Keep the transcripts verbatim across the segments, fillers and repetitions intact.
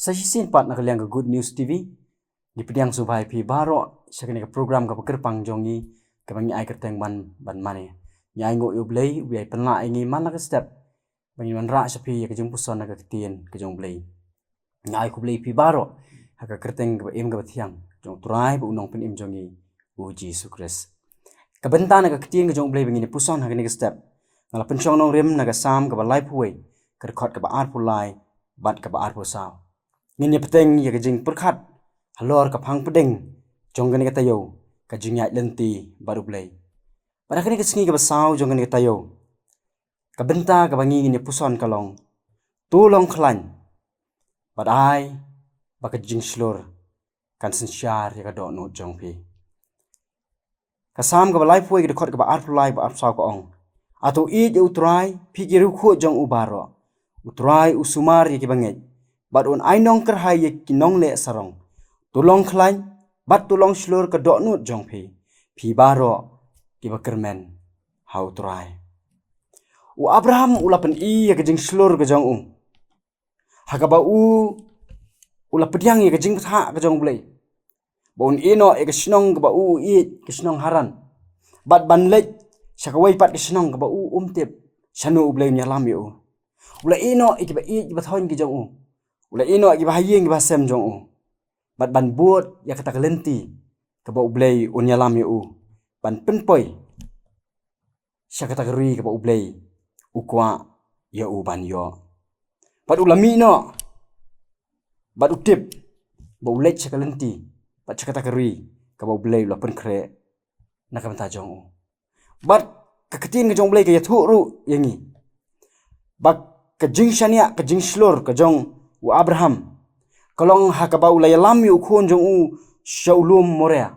Sa shisien pat na ka liang ka Good News T V, ngi pdiang sngewbha ïa phi baroh sha kane ka program kaba kyrpang jong ngi, kaba ngi ai kyrteng ban, ban mane. Ngi ai nguh ïa U Blei, U Blei pynlah ïa ngi man la ka step, ba ngin wanrah sha phi ïa ka jingpuson na ka ktien ka jong U Blei. Ngi ai khublei ïa phi baroh ha ka kyrteng kaba im kaba thiang jong U Trai bad U Nongpynim jong ngi, U Jisu Khrist. Ka bynta na ka ktien ka jong U Blei ba ngin ïa puson ha kane ka step, nga la pynshong nongrim na ka Salm kaba laiphew wei, ka dkhot kaba arphew lai bad kaba arphew saw. Ngin ïa bteng ïa ka jingpyrkhat halor ka phang pdeng jong kane ka taïew, ka jingïaid lynti bad U Blei. Bad ha kane ka sngi kaba saw jong kane ka taïew, ka bynta kaba ngi ngin ïa puson ka long: To long khlaiñ, bad ai ba ka jingshlur kan synshar ïa ka dohnud jong phi. Ka Salm kaba laiphew wei, ka dkhot kaba arphew lai bad arphew saw ka ong: Hato ïeit ïa U Trai, phi ki riewkhuid jong u baroh. U Trai u sumar ïa kiba ngeit, bad un ai nongkyrhai ïa ki nongleh sarong. To long khlaiñ, bad to long shlur ka dohnud jong phi, phi baroh kiba kyrmen ha U Trai. U Abraham u la pyni ïa ka jingshlur ka jong u, ha kaba u, u la pdiang ïa ka jingbthah ka jong U Blei, ba un ïehnoh ïa ka shnong kaba u, u ïeit, ka shnong Haran, bad ban leit sha kawei pat ka shnong kaba u um tip shano U Blei un ïalam ïa u. U la ïehnoh ïa kiba ïeit kiba thoiñ ki jong u, u la ïehnoh ïa kiba ha ïing kiba ha sem jong u, bad ban bud ïa kata ka lynti kaba U Blei un ïalam ïa u ban pynpoi sha kata ka ri kaba U Blei u kwah ïa u ban ïoh. Bad u la mih noh, bad u tip ba u leit sha ka lynti, bad sha kata ka ri kaba U Blei u la pynkhreh na ka bynta jong u. Bad ka ktien ka jong U Blei ka ïathuh ruh ïa ngi ba ka jingshaniah, ka jingshlur ka jong u Abraham, ka long ha kaba u la ïalam ïa u khun jong u sha u lum Moria,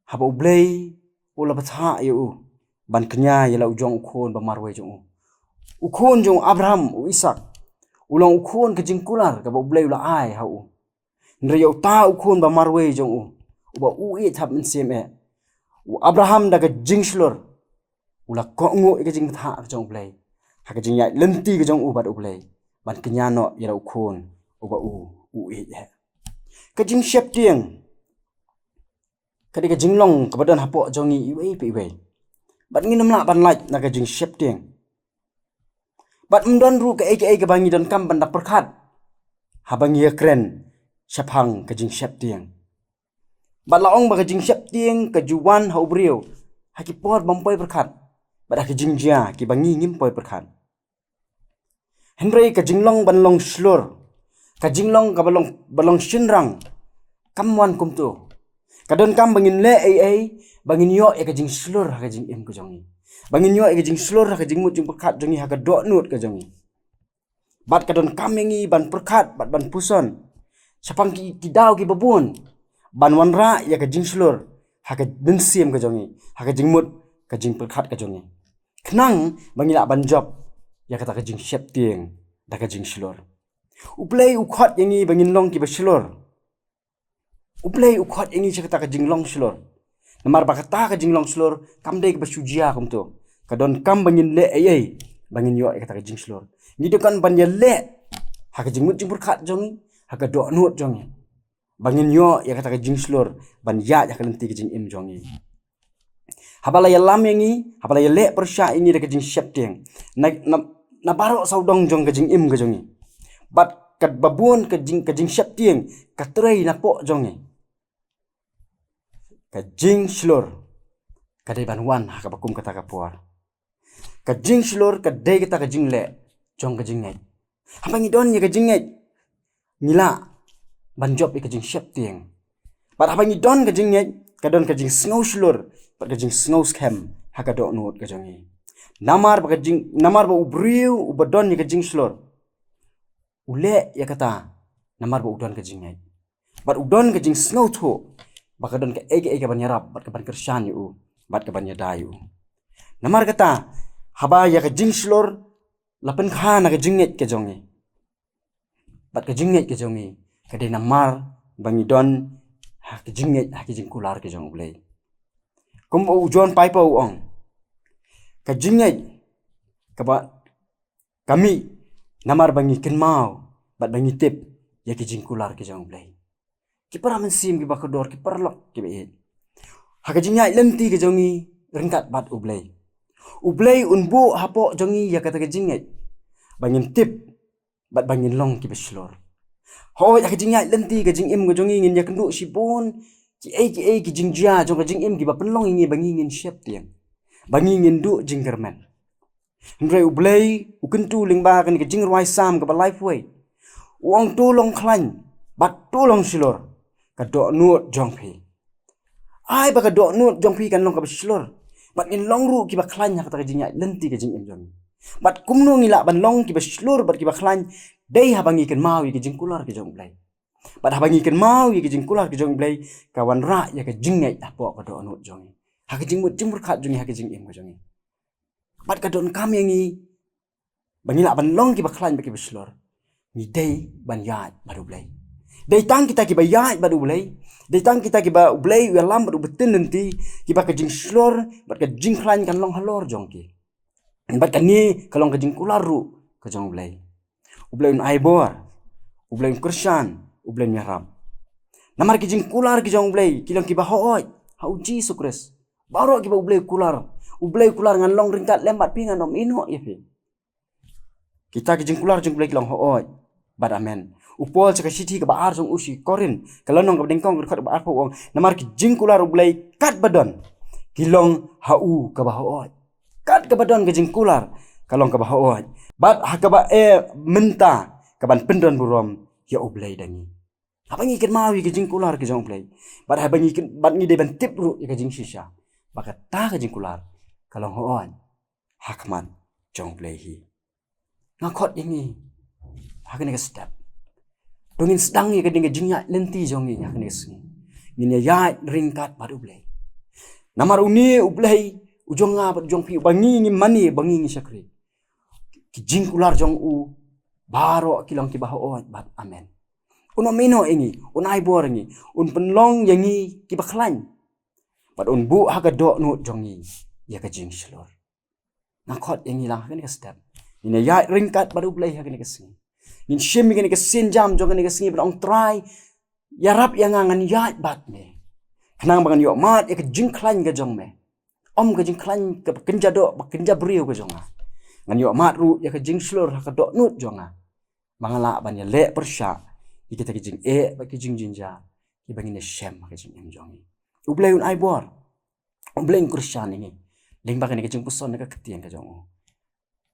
haba U Blei u la bthah ïa u ban kñia ïa la u jong u khun ba marwei jong u. U khun jong u Abraham, u Isak, u long u khun ka jingkular kaba U Blei u la ai ha u. Hynrei ïa uta u khun ba marwei jong u, uba u ïeit hap mynsiem eh, u Abraham da ka jingshlur u la kohnguh ïa ka jingbthah ka jong U Blei ha ka jingïaid lynti ka jong u bad U Blei, ban kñia noh ïa la u khun uba u, u ïeit eh. Ka jingsheptieng ka dei ka jinglong kaba don hapoh jong ngi iwei pa iwei, bad ngin ym lah ban lait na ka jingsheptieng. Bad ym don ruh kaei kaei kaba ngi donkam ban da pyrkhat haba ngi ïakren shaphang ka jingsheptieng. Bad la ong ba ka jingsheptieng ka ju wan ha u briew ha ki por bym poi pyrkhat, bad ha ki jingjia kiba ngi ngim poi pyrkhat. Hynrei ka jinglong ban long shlur, ka jinglong kaba long, ba long shynrang, kam wan kumto. Ka donkam ba ngin leh ei ei ba ngin ïoh ïa ka jingshlur ha ka jingim ka jong ngi, ba ngin ïoh ïa ka jingshlur ha ka jingmut jingpyrkhat jong ngi, ha ka dohnud ka jong ngi. Bad ka donkam ïa ngi ban pyrkhat bad ban puson shaphang ki, ki daw kiba bun ban wanrah ïa ka jingshlur ha ka mynsiem ka jong ngi, ha ka jingmut, ka jingpyrkhat ka jong ngi, khnang ba ngi lah ban jop ïa kata ka jingsheptieng da ka jingshlur. U Blei u khot ïa ngi ba ngin long kiba shlur. U Blei u khot ïa ngi sha kata ka jinglong shlur. Namar ba kata ka jinglong shlur kam dei kaba shu jia kumto. Ka donkam ba ngin leh ei ei ba ngin ïoh ïa kata ka jingshlur. Ngi donkam ban ïaleh ha ka jingmut jingpyrkhat jong ngi, ha ka dohnud jong ngi, ba ngin ïoh ïa kata ka jingshlur ban ïaid ha ka lynti ka jingim jong ngi. Haba la ïalam ïa ngi, haba la ïaleh pyrshah ïa ngi da ka jingsheptieng na, na, na baroh sawdong jong ka jingim ka jong ngi, bad kaba bun ka jing, ka jingsheptieng ka trei napoh jong ngi, ka jingshlur ka dei ban wan ha kaba kum kata ka por. Ka jingshlur ka dei kata ka jingleh jong ka jingngeit. Haba ngi don ïa ka jingngeit, ngi lah ban jop ïa ka jingsheptieng. Bad haba ngi don ka jingngeit, ka don ka jingsngew shlur bad ka jingsngew skhem ha ka dohnud ka jong ngi. Namar ba ka jing, namar ba u briew uba don ïa ka jingshlur u leh ïa kata namar ba u don ka jingngeit, bad u don ka jingsngewthuh ba ka don kaei kaei kaban ïarap bad kaban kyrshan ïa u bad kaban ïada ïa u. Namar kata, haba ïa ka jingshlur la pynkha na ka jingngeit ka jong ngi, bad ka jingngeit ka jong ngi ka dei namar ba ngi don ha ka jingngeit, ha ka jingkular ka jong U Blei. Kumba u John Piper u ong, ka jingngeit kaba ka mih namar ba ngi kynmaw bad ba ngi tip ïa ki jingkular ki jong U Blei. Ki para mynsiem kiba kordor, ki paralok kiba ïeit. Ha ka jingïaid lynti ka jong ngi ryngkat bad U Blei, U Blei un buh hapoh jong ngi ïa kata ka jingngeit ba ngin tip bad ba ngin long kiba shlur. Hooid, ha ka jingïaid lynti ka jingim ka jong ngi ngin ïakynduh shibun kiei kiei ki jingjia jong ka jingim kiba pynlong ïa ngi ba ngi ngin sheptieng, ba ngi ngin duh jingkyrmen. Hynrei U Blei u kyntu lyngba kane ka jingrwai Salm kaba laiphew wei. U ong, to long khlaiñ bad to long shlur ka dohnud jong phi. Ai ba ka dohnud jong phi kan long kaba shlur, bad ngin long ruh kiba khlaiñ ha kata ka jingïaid lynti ka jingim jong ngi. Bad kumno ngi lah ban long kiba shlur bad kiba khlaiñ? Dei haba ngi kynmaw ïa ki jingkular ki jong U Blei. Bad haba ngi kynmaw ïa ki jingkular ki jong U Blei, ka wanrah ïa ka jingngeit hapoh ka dohnud jong ngi, ha ka jingmut jingpyrkhat jong ngi, ha ka jingim ka jong ngi. Bad ka donkam ïa ngi ba ngi lah ban long kiba khlaiñ bad kiba shlur, ngi dei ban ïaid bad U Blei. Dei tang kita kiba ïaid bad U Blei, dei tang kita kiba U Blei u ïalam bad u btin lynti, kiba ka jingshlur bad ka jingkhlaiñ kan long halor jong ki. Bad kane ka long ka jingkular ruh ka jong U Blei. U Blei un ai bor, U Blei un kyrshan, U Blei un ïarap. Namar ki jingkular ki jong U Blei ki long kiba hooid ha U Jisu Khrist. Baroh kiba U Blei u kular, U Blei u kular, ngan long ryngkat lem bad phi, ngan ym ïehnoh ïa phi. Kita ki jingkular jong U Blei ki long hooid bad amen. U Paul sha ka shithi kaba ar jong u sha ki Korinth, ka lynnong kaba nyngkong, ka dkhot kaba arphew, u ong, namar ki jingkular U Blei katba don ki long ha u kaba hooid. Kat kaba don ka jingkular ka long kaba hooid, bad ha kaba eh mynta ka ban pyndon burom ïa U Blei da ngi. Haba ngi kynmaw ïa ki jingkular ki jong U Blei, bad haba ngi kyn-, bad ngi dei ban tip ruh ïa ka jingshisha ba kata ka jingkular ka long hooid ha khmat jong U Blei hi. Nga khot ïa ngi ha kane ka step, to ngin sdang ïa kane ka jingïaid lynti jong ngi ha kane ka sngi, ngin ïaid ryngkat bad U Blei. Namar une U Blei u jong nga bad u jong phi, uba ngi ngi mane, uba ngi ngi shakri, ki jingkular jong u baroh ki long kiba hooid bad amen. Un ym ïehnoh ïa ngi, un ai bor ïa ngi, un pynlong ïa ngi kiba khlaiñ, bad un buh ha ka dohnud jong ngi ïa ka jingshlur. Nga khot ïa ngi lang ha kane ka step, ngin ïaid ryngkat bad U Blei ha kane ka sngi. Ngin shim ïa kane ka sienjam jong kane ka sngi ban ong, Trai, ïarap ïa nga ngan ïaid bad me, khnang ba ngan ïohmad ïa ka jingkhlaiñ ka jong me, ym ka jingkhlaiñ kaba kynja doh, ba kynja briew ka jong nga. Ngan ïohmad ruh ïa ka jingshlur ha ka dohnud jong nga, ba nga lah ban ïaleh pyrshah ïa kita ki jingeh bad ki jingjynjar kiba ngin ïashem ha ka jingim jong ngi. U Blei un ai bor, U Blei un kyrshan ïa ngi lyngba kane ka jingpuson na ka ktien ka jong u.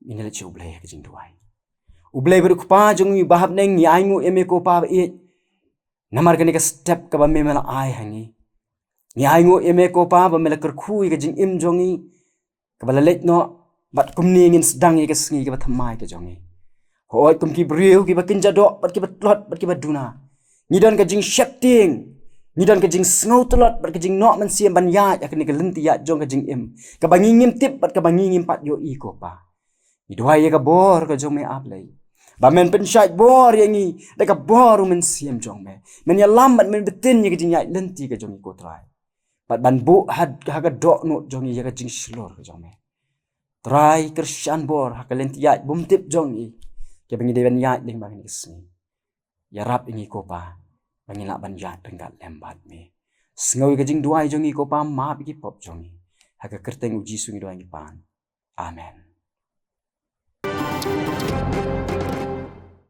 Ngin ïaleit sha U Blei ha ka jingduwai. U Blei bad U Kpa jong ngi uba ha bneng, ngi ainguh ïa me ko Pa ba ïeit, namar kane ka step kaba me me la ai ha ngi. Ngi ainguh ïa me ko Pa ba me la kyrkhu ïa ka jingim jong ngi kaba la leit noh, bad kumne ngin sdang ïa ka sngi kaba thymmai ka jong ngi. Hooid, kum ki briew kiba kynja doh bad kiba tlot bad kiba duna, ngi don ka jingsheptieng, ngi don ka jingsngew tlot bad ka jingnoh mynsiem ban ïaid ha kane ka lynti ïaid jong ka jingim kaba ngi ngim tip bad kaba ngi ngim pat ïohi ko Pa. Ngi duwai ïa ka bor ka jong me, A Blei, ba men pynshait bor ïa ngi da ka bor u Mynsiem jong me. Men ïalam bad men btin ïa ka jingïaid lynti ka jong ngi ko Trai, bad ban buh ha, ha ka dohnud jong ngi ïa ka jingshlur ka jong me. Trai, kyrshan bor ha ka lynti ïaid bymtip jong ngi kaba ngi dei ban ïaid lyngba kane ka sngi. Ïarap ïa ngi ko Pa ba ngin lah ban ïaid ryngkat lem bad me. Sngew ïa ka jingduwai jong ngi ko Pa, map ïa ki pop jong ngi. Ha ka kyrteng u Jisu ngi duwai ngi pan. Amen.